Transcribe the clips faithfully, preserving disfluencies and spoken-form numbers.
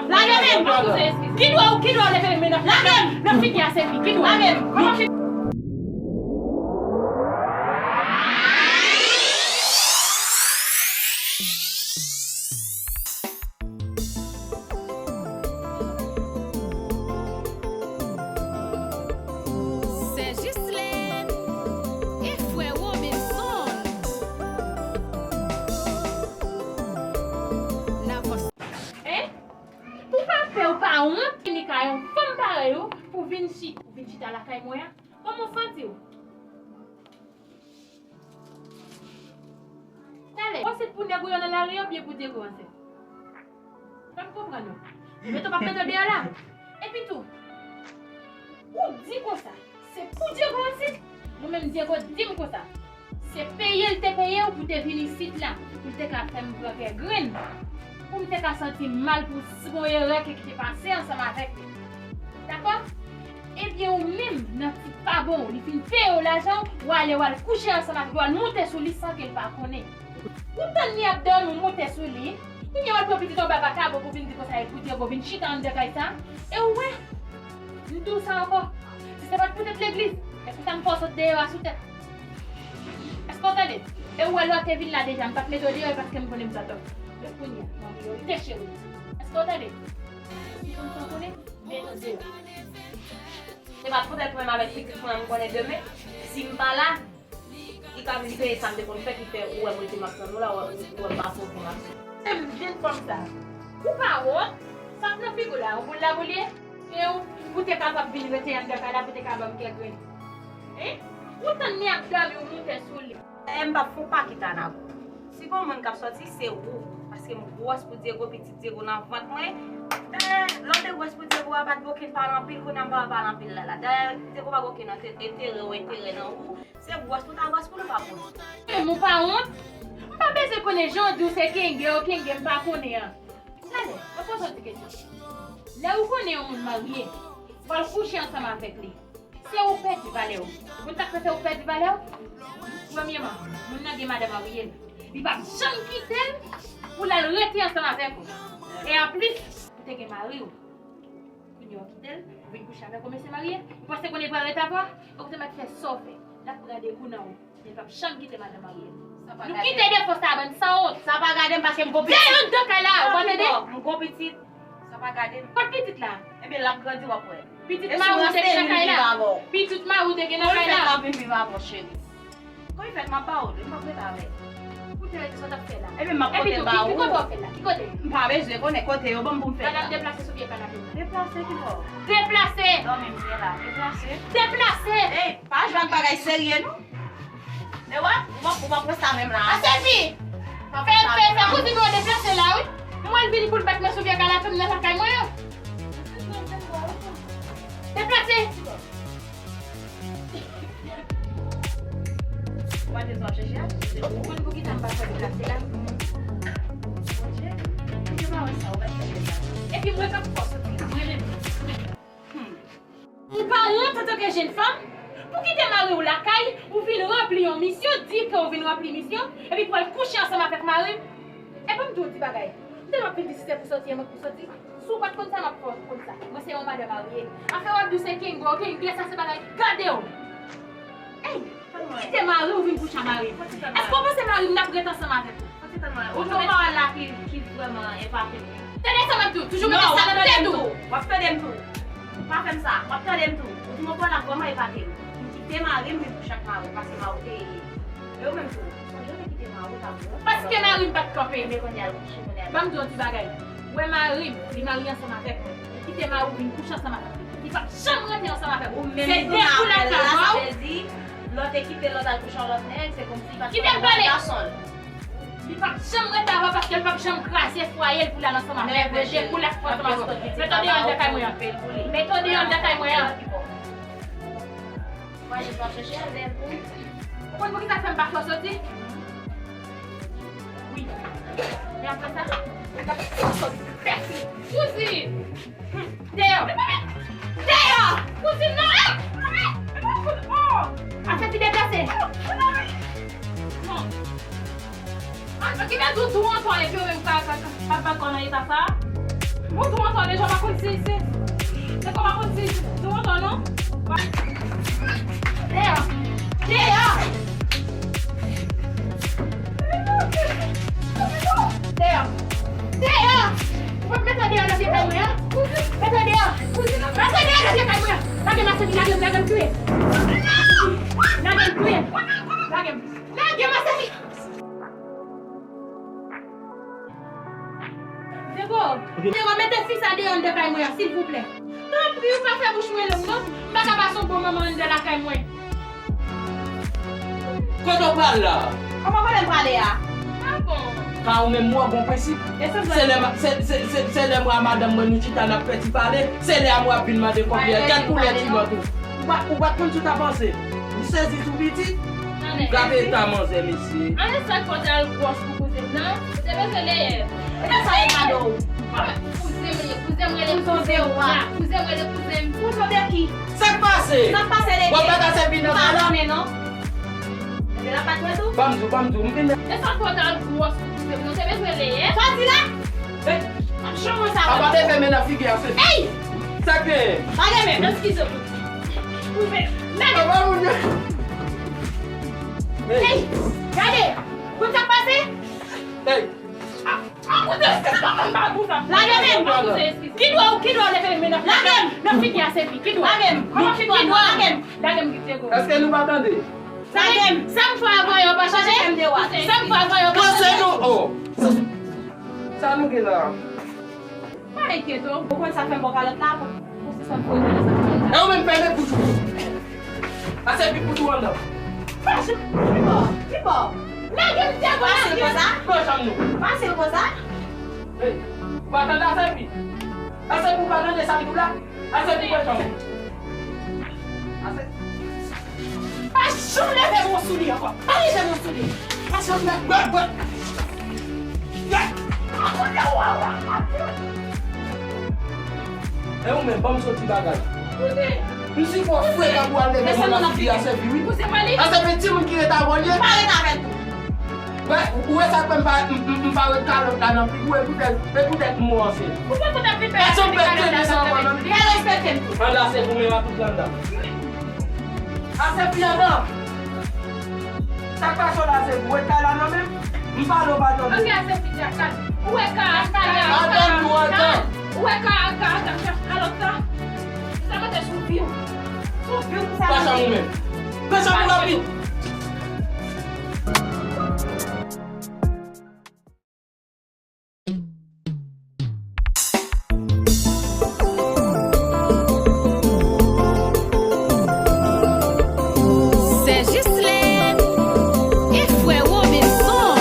Lage men! Ki dwa ou, ki dwa ou leve men nan, lage m! Nan figi a se fi, ki dwa? Lage m! Kòman fi- Sè Jislèn e frè Robinson. N avans. Hein? Ou pa pè, ou pa wont vini kay yon fanm parèy ou pou vin chi-, pou vin chita lakay mwen an? Kòman w santi w? Talè, ou ansent pou nèg ou yo nan lari a oubyen pou Diego ansent? Fè m konprann ou. Mete w p ap mete w deyò la. Epi tou, ou di konsa, se pou Diego ansent. Mwen menm, Diego di m konsa, se peye l te peye w pou te vin isit la, pou l te ka fè m pran kè grenn, pou m te ka santi m mal pou s-, pou yon erè ke ki te pase ansanm avèk li. Dakò? Ebyen, ou menm, nan ti pa bon, li fin peye w lajan w, w ale, w al kouche ansanm avèk li, w al moute sou li san ke l pa konnen. Ou tann li ap dòmi, ou moute sou li. Kounye a w al pran pitit anba vakabon pou vin di konsa e pou Diego vin chita anndan kay sa. E ou wè, m di w sa ankò. Si se pa t poutèt legliz, èske w ta m fè w sot deyò a sou tèt? Èske w tande? E ou wè lè w te vin la deja, m pa t mete w deyò paske m konnen m t atò. Men kounye a, m anvi yo te cheri. Èske w tande? Si konn sa w konnen, mete w deyò. Se pa t poutèt mwen avèk pitit mwen an, m konnen demen, si m pa la, li ka vin peye sa m te konn fè ki fè ou wè m rete m ap tann ou la, ou wè, ou wè m pa soti m ap. Se m jwenn fanm sa. Ou pa wont, sa k nan figi w la, yon boul laboul ye? E ou, ou te kapab vin rete anndan kay la pou te ka ban m kè grenn. Hein? Ou tann li ap dòmi, ou moute sou li. E m p ap fè w pa kite Anabou. Si gon moun k ap sòti, se ou. Paske m gwòs pou Diego, pitit Diego nan vant mwen. Dayè, lè w te gwòs pou Diego a, pa t gen okenn pale anpil, kounye a m pa wè pale anpil la la. Dayè, Diego pa gen okenn ante-, enterè ou enterè nan ou. Se gwòs pou w ta gwòs pou l, ou pa pou l. E m ou pa wont? M pa bezwen konnen jan w di w se kenge, ou kenge, m pa konnen an. Talè, mwen poze w ti kesyon. Lè ou konnen yon moun marye, w al kouche ansanm avèk li. Se ou pèdi valè w. Ou konn sa k fè se ou pèdi valè w? Premyèman, moun nan gen madanm marye l. Li p ap janm kite l pou l al rete ansanm avèk ou. E anplis, ou te gen mari w. Kounye a w kite l, ou vin kouche avèk yon mesye marye. Ou panse kounye a l pral rete avè w? Ou te mèt fè sa w fè. L ap pran dekou nan ou. Men l p ap janm kite madanm marye l. Nou kite defo sa a, bann sanwont. Sa pa gade m paske m gon pitit. Deyò anndan kay la, ou pa tande? M gon pitit. Sa pa gade m. Kot pitit la? Ebyen, l ap grandi, w ap wè. Pitit mari w te gen nan kay la? Pitit mari w te gen nan kay la? Pou l fèt, l ap vin viv avè w, cheri. Kòman l fèt, m ap ba w li, m p ap rete avè l. Ou te rete sa w t ap fè la? Ebyen, m ap pote l ba ou. Ki kote w fè l la? Ki kote? M pa bezwen konnen kote yo ban m pou m fè l la. Madanm deplase sou pye kanape w. Deplase ki bò? Deplase! Dòmi m ye la, deplase. Deplase! Ey, pa jwe ak bagay serye, non. E w ap, w ap, w ap wè sa menm la. Ase fi! Fè, fè, fè kouzin mwen deplase la, wi. Mwen vini pou l bat mwen sou pye kanape m nan lakay mwen an. Deplase! Ou pa te sa w ap chèche a? Ou konn poukisa m pa fè deplase la? Monchè, ou te pa wè sa, ou pa t fè deplase. Epi mwen k ap fè w soti la, mwen menm. Hmm. Ou pa wont antanke jenn fanm pou kite mari w lakay, ou vin ranpli yon misyon, di ke w vin ranpli misyon, epi pou al kouche ansanm avèk mari m? E ban m di w ti bagay. M te m ap vin di si se pou soti, e mwen k pou soti. Si w pa t konn sa, m ap fè w konn sa. Mwen se yon madanm marye. Afè w ap di w se kenge, kenge, sa se bagay. Gade w! Ey! Ou kite mari w vin kouche ak mari m. Èske w panse mari m t ap ret ansanm avèk ou? Ou se yon pawòl la ki, ki vrèman epate m wi. Tande sa m ap di w, toujou mete sa nan tèt ou. W ap tande m tou. Pa fè m sa, w ap tande m tou. Ou di m yon pawòl la vrèman epate m. M kite mari m vin kouche ak mari w, paske mari w te ye. E ou menm tou, sonje w te kite mari w, ta vle. Paske mari m pa t kanpe. Ebyen kounye a l kouche, kounye a l. Ban m di w yon ti bagay. Ou wè mari m, li marye ansanm avèk mwen. Ou kite mari w vin kouche ansanm avèk mwen. Li p ap janm rete ansanm avèk ou. Se dekou l ap fè avè w. Lè w te kite l, lè w t al kouche yon lòt nèg, se kòmsi li pa t konn gason l. Li p ap janm rete avè w paske l p ap janm kraze fwaye l pou l al ansanm avè w. Se dekou l ap fè ansanm avè w. Mete w deyò anndan kay mwen an. Mete w deyò anndan kay mwen an. Ou konn poukisa fè m pa fè w soti? Wi. Men apre sa, ou t ap fè w soti. Kouzin! Deyò! Deyò! Kouzin, non! Ase fi deplase! Non! An, ki fè doudou an to epi ou menm pa, pa, pa, pa, pa, Sa sa? Bon, di w antò deja, w pa konn si, si. Se kò w pa konn si, si. Di w antò non. Deyò! Deyò! Deyò! Deyò! Ou p ap mete deyò nan vye kay mwen an? Mete deyò! Mete deyò nan vye kay mwen an! Lage m, Masefi, lage m, lage m kriye! Lage m kriye! Lage m! Lage m, Masefi! Dego, Dego, mete fi sa deyò anndan kay mwen an, silvouplè. Tanpri, ou pa fè bouch mwen long non. M pa ka pase yon bon moman anndan lakay mwen. Kote w pral la? Kòman kote m prale a? Ah bon? Ka ou menm ou an bon prensip. Se lè ma- se- se- se- se lè mwen a madanm mwen nou chita n ap fè ti pale, se lè a mwen ap vin mande kòb li a. Gad koulè ti bòt ou. Ou pa ou pa t konn sou ta panse. Ou sezi sou pitit. Gade eta manzè mesye. Ann sa k fè w t al gwòs pou kouzen m nan? Ou te bezwen leyè. E pa sa e kado w. Kouzen m rele, kouzen m rele kouzen w la. Kouzen m rele kouzen m. Kouzen de ki? Sa k pase? Sa k pase de ki? W ap bata sèvi nan sa la? M pa konnen non. Epi l ap bat mwen tou? Ban m di w, ban m di w, m vin. E sa k fè w t al gwòs pou kouzen m nan? Ou te bezwen leyè. Sa w di la? Ey! M ap janm wè sa. Apa te fè men nan figi a se. Ey! Sa k genyen? Pa gen men, eskize m. Kouzen m. Apa moun yo? Ey! Gade! Kout sa k pase? Ey! Ah, ah, koute, eskize m, m pa konn sa. Lage men m. Ki dwa w, ki dwa w leve men nan figi a? Lage m. Nan figi a se fi. Ki dwa w? Lage m. Kòman ki dwa w? Lage m. Lage m kite gwo. Èske nou pa tande? Lage m. Sa m fè avan yo pa chanje? Sa m fè avan yo pa chanje? Panse nou, oh. Sa, sa nou gen la? Pa enkyete w. Ou konn sa k fè m ba w kalòt la? Pou, pou sispann fwote nan sa k fè m la. E ou menm fèmen bouch ou. Ase pi pou tou anndan. Fasil, ki bò? Ki bò? Lage m, Dego, lage m. Fasil konsa? Pran janm nou. Fasil konsa? Ey, ou pa tande ase pi? Ase pi ou pa tande sa m di w la? Ase pi pran janm. Ase. Pa janm leve men w sou li ankò. Pa leve men w sou li. Pa janm leve. Bwè, bwè. Bwè. E ou menm, ban m soti bagay. M si fò frekan pou al leve men nan figi a sèvi, wi. Ase pi timoun ki ret avè w ye. Pa ret avè l tou. Wè, ou wè sa k fè m pa, m, m, m pa wè kalòt la nan figi w, e poutèt, e poutèt m ranse. Ou pa konn ap vin fè kalòt la nan figi. Fè respekte m tou. Anndan se goumen a tout anndan. Ase fi anndan. Sa k pase w la se pou w ret kay la nan men m? M pale w pa tande. Ok, ase fi dja, kalm. Ou wè ka, ka, ka, ka, ka. Atann nou, atann. Ou wè ka, ka, ka, ka, kalòt la. Sa mete sou vi w. Sou vi w pou sa. Pa chanm ou menm. Fè chanm ou rapid. Sè Jislèn e frè Robinson.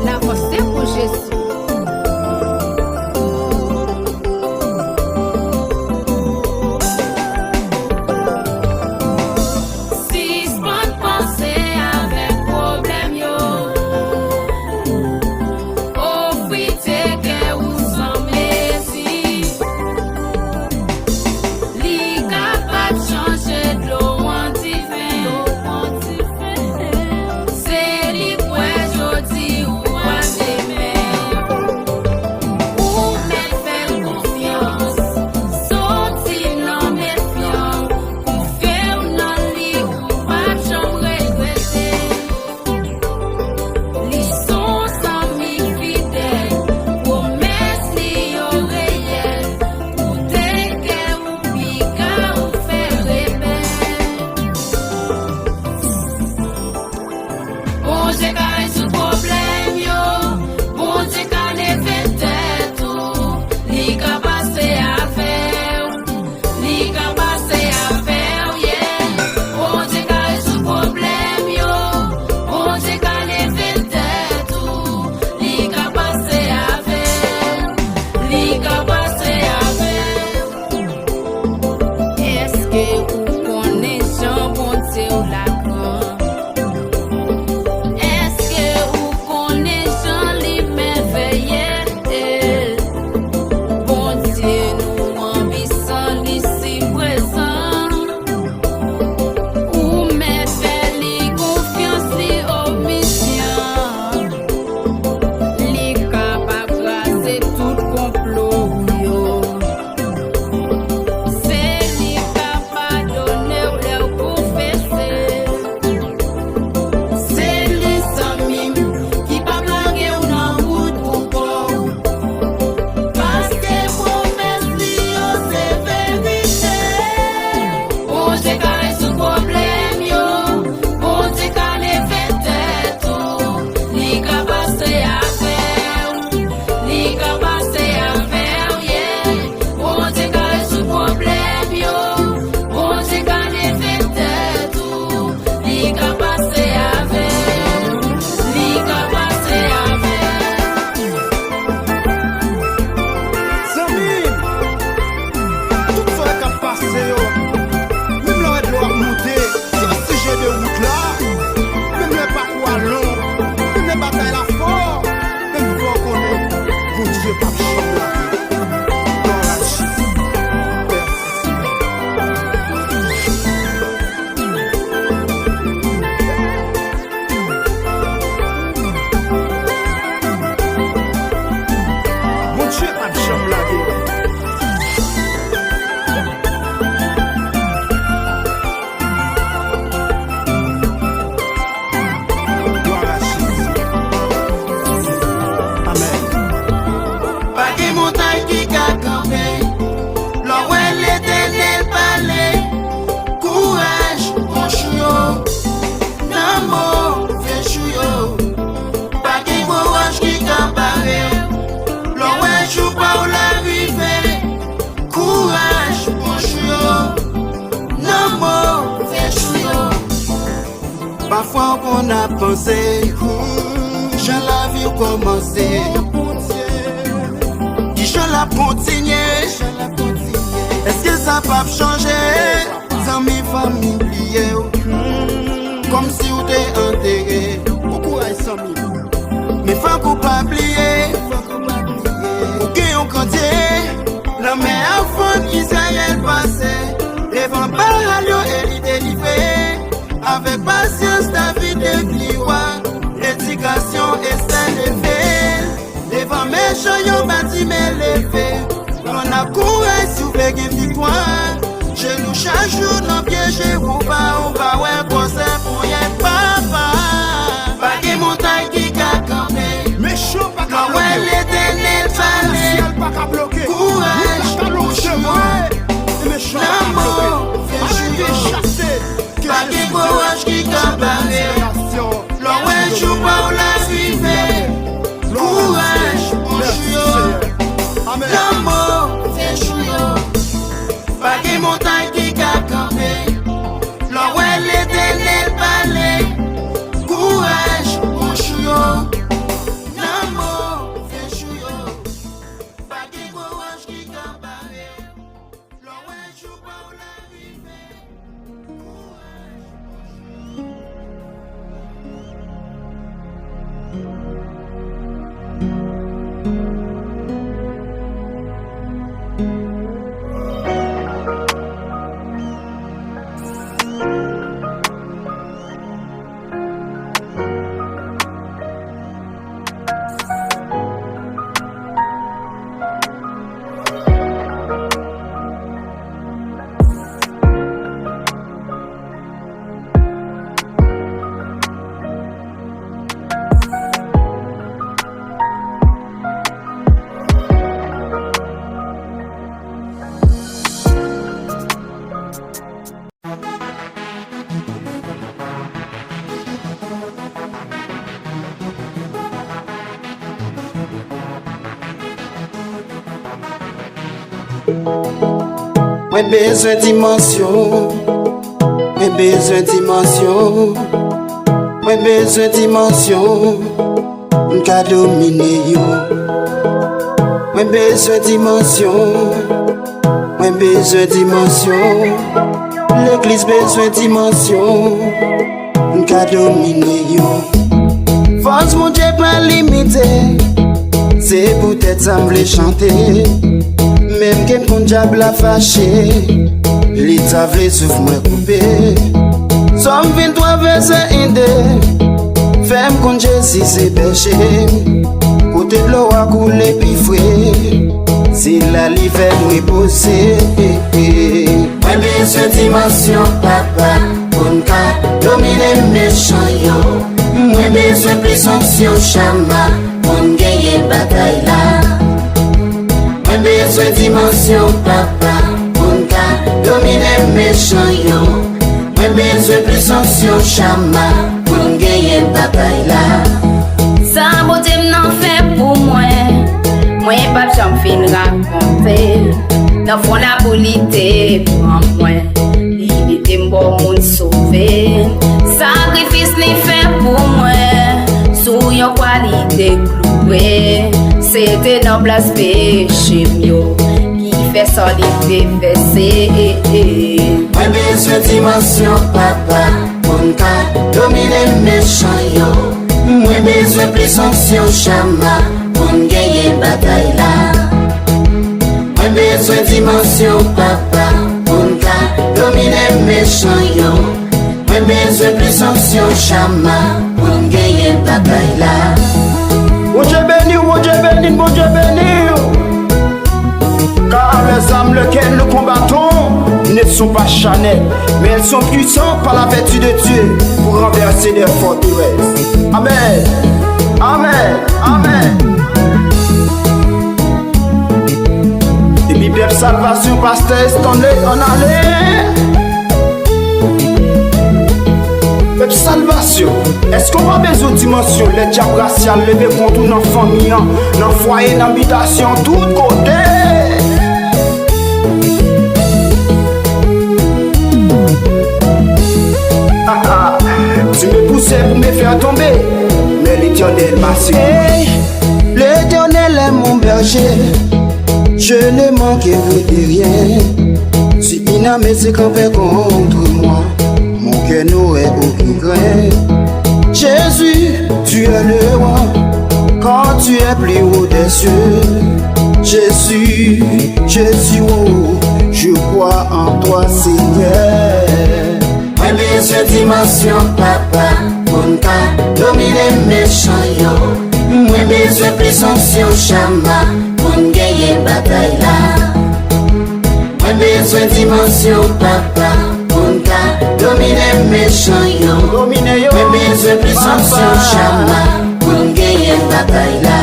N avanse pou Jezi. Sispann panse avèk pwoblèm yo. Ofri Dye kè ou san mezi. Li kapab chanje dlo an diven. Se li pou wè jodi ou pa demen. Ou mèt fè l konfyans. Soti nan mefyans. Konfye w nan li, ou p ap janm regrete. Li s on zanmi fidèl. Pwomès li yo reyèl. Ou te kè ou piga ou fè rebèl. Bondye ka rezoud pwoblèm yo. Bondye ka leve tèt ou. Li ka pase avè w. Li ka pase avè w, yeah. Bondye ka rezoud pwoblèm yo. Bondye ka leve tèt ou. Li ka pase avè w. Li ka pase avè w. Èske ou konnen jan Bondye w la gran? Èske Se jan lavi w kòmanse, kijan l ap kontinye? Èske sa p ap chanje? Zanmi, fanmi bliye w, kòmsi w te antere. Bon kouraj, zanmi. Men fòk ou pa bliye, ou gen yon kandye. Lanmè a fann Izrayèl pase devan Baal yo e li delivre. Avèk pasyans, David devni wa. Ledikasyon Estè leve. Devan mechan yo, Batime leve. Pran ak kouraj si w vle gen viktwa. Jenou chak jou nan pye Jewova, ou pa wè gwosè ponyèt papa. Pa gen montay ki ka kanpe. Mechan pa ka bloke. Lè w wè Letènèl pale. Kouraj, monchè. Lanmò fè jou yo. Pa gen gwo wòch ki ka bare. Lè w wè jou pa w la rive. Kouraj, monchè. Lanmò fè jou yo. Pa gen montay ki ka kanpe. Lè w wè Letènèl pale. Kouraj, monchè. Lanmò fè jou yo. Pa gen gwo wòch ki ka bare. Lè w wè jou pa w la rive. Mwen bezwen dimansyon, mwen bezwen dimansyon, mwen bezwen dimansyon. M ka domine yo. Mwen bezwen dimansyon. Mwen bezwen dimansyon. Legliz bezwen dimansyon. M ka domine yo. Fòs Bondye pa limite. Se poutèt sa m vle chante. Menm ke m konn dyab la fache, li ta vle souf mwen koupe. Sòm venntwa vèsè en, de. Fè m konn Jezi se bèche m. Kote dlo a koule pi fre, se la li fè m repoze. Mwen bezwen dimansyon papa pou n ka domine mechan yo. Mwen bezwen plis onksyon chama pou n genyen batay la. Mwen bezwen dimansyon papa pou n ka domine mechan yo. Mwen bezwen plis onksyon chama pou n genyen batay la. Sa Bondye m nan fè pou mwen, mwen p ap janm fin rakonte. Nan fon labou li te pran mwen, li mete m bò moun sove. Sakrifis li fè pou mwen, sou yon kwa li te kloure. Se te nan plas peche m yo, ki fè sa li te vèse. Mwen bezwen dimansyon papa pou n ka domine mechan yo. Mwen bezwen plis onksyon chama pou n genyen batay la. Mwen bezwen dimansyon papa pou n ka domine mechan yo. Mwen bezwen plis onksyon chama pou n genyen batay la. Bondye beni w, Bondye beni n, Bondye beni w. Car les armes lesquelles nous combattons ne sont pas charnelles, mais elles sont puissantes par la vertu de Dieu pour renverser des forteresses. Amen. Amen. Amen. Epi pèp salvasyon, pastè Stanley, ann ale. Pèp salvasyon, èske w pa bezwen dimansyon lè dyab rasyal leve kont ou nan fanmi an, nan fwaye, nan bitasyon, tout kote? Di m pou Pour me faire tomber, mais l'Éternel m'a secouru. Hey, l'Éternel est mon berger, je ne manquerai de rien. Si une armée se campait contre moi, mon cœur n'aurait aucune crainte. Jésus, tu es le roi, car tu es plus haut des cieux. Jésus, Jésus, oh, je crois en toi, Seigneur. Mwen bezwen dimansyon papa pou n ka domine mechan yo. Mwen bezwen plis onksyon chama pou n genyen batay la. Mwen bezwen dimansyon papa pou n ka domine mechan yo. Mwen bezwen plis onksyon chama pou n genyen batay la.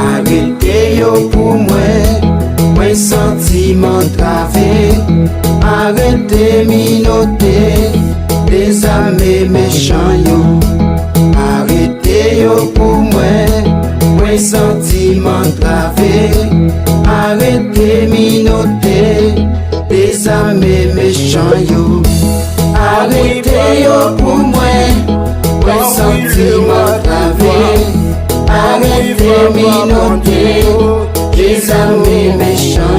Arete yo pou mwen, mwen santi m antrave. Arete minote, dezame mechan yo. Arete yo pou mwen, mwen santi m antrave. Arete minote, dezame mechan yo. Arete yo pou mwen, mwen santi m antrave. Arete minote, dezame mechan